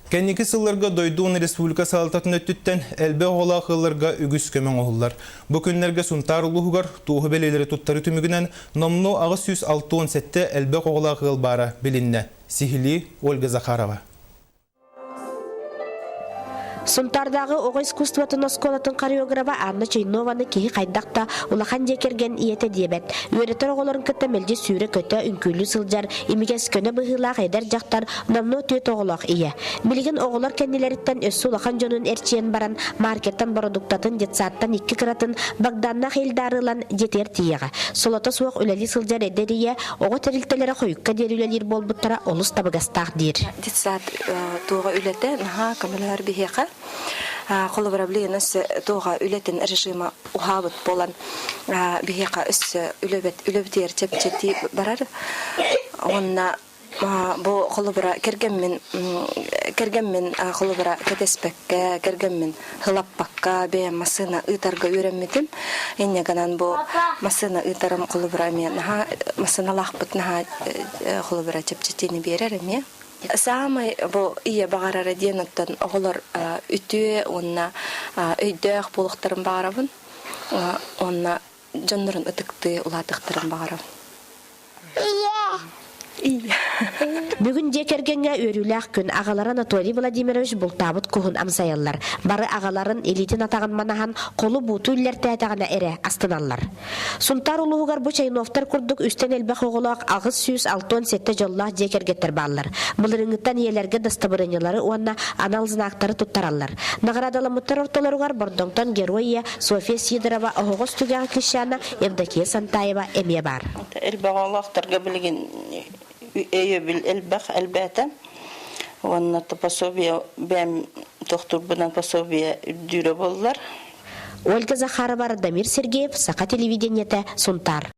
Кэнники сылларга дойду уонна республика салалтатын өттүттэн элбэх оҕолоох ыалларга үгүс көмө оҥоһуллар. Бу күннэргэ Сунтаар улууһугар туоһу бэлиэлэри туттарыы түмүгүнэн номнуо 867 элбэх оҕолоох ыал баара билиннэ. Сиһилии Ольга Захарова. Сунтаардааҕы оҕо искусствотын оскуолатын хореограба Анна Чойнованы киһи хайдах да улахан дьиэ кэргэн ийэтэ диэбэт. Үөрэтэр оҕолорун кытта мэлдьи сүүрэ-көтө, үҥкүүлүү сылдьар, имигэс көнө быһыылаах эдэр дьахтар номнуо түөрт оҕолоох ийэ. Билигин оҕолор кэннилэриттэн өссө улахан дьонун эрчийэн баран, маркеттан бородууктатын, детсадтан икки кыратын Богданнаах Ильдары ылан дьиэтигэр тиийиэҕэ. Солото суох үлэлии сылдьар эдэр ийэ оҕо тэрилтэлэрэ хойукка диэри үлэлиир буолбуттара олус табыгастаах диир. Детсад туоҕа үлэтэ наһаа көмөлөһөр биһиэхэ. Холобура, билигин өссө туоҕа үлэтин режима уһаабыт буолан биһиэхэ өссө үлэбит үлэбитигэр чэпчэтии барар. Уонна бу холобура кэргэммин кэргэммин холобура кэтэспэккэ, кэргэммин һылаппакка бэйэм массыына ыытарга үөрэммитим. Инньэ гынан бу массыына ыытарым холобура эмиэ наһаа массыыналаахпыт наһаа холобура чэпчэтиини биэрэр эмиэ. Саамай бу ийэ баҕарара диэн оттон оҕолор үтүө уонна өйдөөх буолуохтарын баҕарабын. Уонна дьоннорун ытыктыы улаатыахтарын баҕарабын. Бүгүн дьиэ кэргэҥҥэ үөрүүлээх күн. Аҕалара Анатолий Владимирович бултаабыт куһун амсайаллар. Бары аҕаларын илиитин-атаҕын манаһан, холу-бууту үллэртээтэҕинэ эрэ астыналлар. Сунтаар улууһугар бу Чайновтар курдук үстэн элбэх оҕолоох 867 дьоллоох дьиэ кэргэттэр бааллар. Былырыыҥҥыттан ийэлэргэ дастабырыанньалары уонна анал знактары туттараллар. Наҕараадаламмыттар ортолоругар Бордоҥтон Герой ийэ Софья Сидорова, Оһоҕос түгэҕэ Кыщана, Евдокия Сантаева эмиэ баар. Элбэх оҕолоохторго билигин өйөбүл элбэх элбээтэ. Уонна пособие бэйэм тохтуурбунан пособие үрдүүрэ буоллар. Ольга Захарова, Радомир Сергеев, Саха телевидениетэ, Сунтаар.